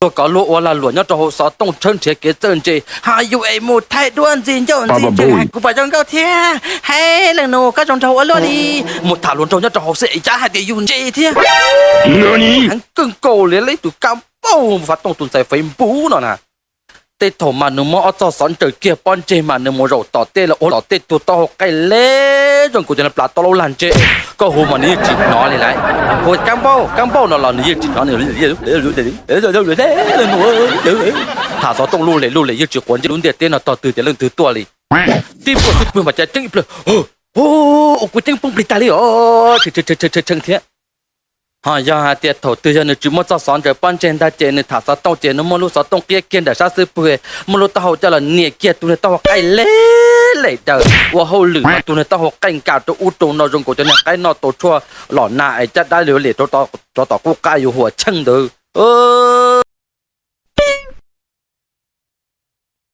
Luag kov luag ua lag luam nyob rau hauv xov tooj tshawb nrhiav kev txawj ntse, ho yus es mus thaij duab ntxi ncauj ntxi ntse hais kuv pom zoo nkauj thiab, hais leej nus koj zoo nraug ua luaj li, mus tham hluas nraug nyob rau hauv xwb es cav hais tias yus ntse thiab. Heev kawg nkaus li ib tug kab npauj, xov tooj tus ntxhais Facebook no na. Tej thaum mas nws muab ob txoj xov ntsaws kiag pob ntseg mas nws mus zaum tom tej los ua tom tej tug taub hau qaij le zoo nkaus cov niag plas tau lub lag ntseg, koj hu mas nws yeej tsis hnov li lawm. Hu kab npauj kab npauj no los nws yeej tsis hnov. Tham xov tooj luj li luj li yeej tsis quav ntsej lub ntiaj teb no tog twg tias leej twg tuaj li. Tib npuaj xub pwg mas cav ceeb ib pliag, ua kuv ceeb poob plig tag li os, tshee thiab. Ho yog hais tias thaum twg yog nws tsis muab txoj xov ntsaws pob ntseg ntag ces nws tham xov tooj ces nws muab lub xov tooj qiab kiag ntawm sab xub pwg, muab lub taub hau coj los nias kiag tus niag taub hau qaij le lem daws ua hauj lwm no tus niag taub hau qaij nkas rau ub rau no zoo nkaus cov niag qaib noj tau tshuaj los nag es caj dab li lem rau tom qub qab yuav huam tsheej ntawd.